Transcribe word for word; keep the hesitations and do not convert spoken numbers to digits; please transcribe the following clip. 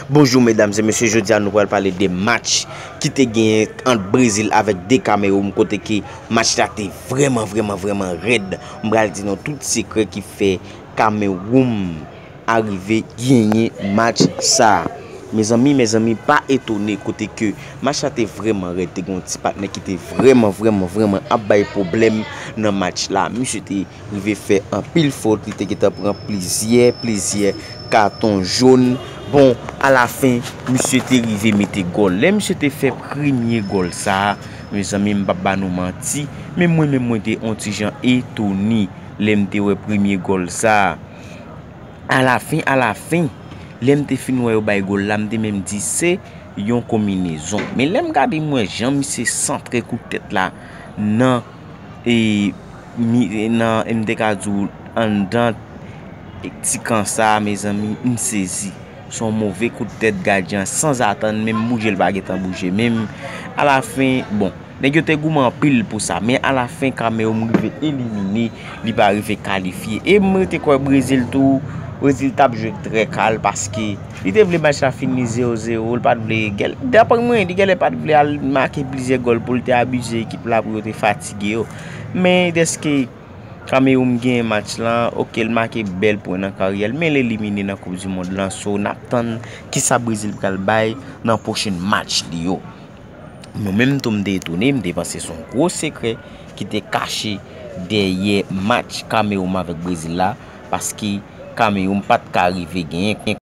Bonjou medam e mesye, jodi a nou pral pale de match ki te genyen ant Brezil avèk de Kamewoun, kote ke match la te vrèman, vrèman, vrèman rèd. M pral di nou tout sekrè ki fè Kamewoun arive genyen match sa. Mezanmi, mezanmi, pa etone kote ke match la te vrèman rèd, te gen yon ti patnè ki te vrèman, vrèman, vrèman ap bay pwoblèm nan match la. Misye te rive fè anpil fot, li te gentan pran plizyè, plizyè katon jòn. Bon, alafen, misye te rive mete gòl. Lè misye te fè premye gòl sa a, mezanmi, m p ap ba nou manti, men mwen menm mwen te on ti jan etone lè m te wè premye gòl sa a. Alafen, alafen, lè m te fin wè yo bay gòl la, m te menm di se yon konbinezon. Men lè m gade m wè jan misye santre kout tèt la nan e, mi, nan, e m te ka di w anndan ti kan sa a, mezanmi, m sezi. Se yon move kout tèt gadyen an, sanzatann, menm bouje l pa gentan bouje. Menm alafen, bon, nèg yo te goumen anpil pou sa, men alafen, Kamewoun rive elimine, li pa rive kalifye. E m rete kwè Brezil tou, Brezil t ap jwe trè kal, paske li te vle match la fini zewo zewo, li pa t vle, gèl-, daprè mwen, li genlè pa t vle al make plizyè gòl pou l te abize ekip la, pou yo te fatige yo. Men dèske Kamewoun genyen match lan, oke, l make bèl pwen nan karyè l, men l elimine nan Koup di Mond lan, so n ap tann kisa Brezil pral bay nan pwochen match li yo. Mwen menm tou m te etone, m te panse se yon gwo sekrè ki te kache dèyè match Kamewoun avèk Brezil la, paske Kamewoun pa t ka rive genyen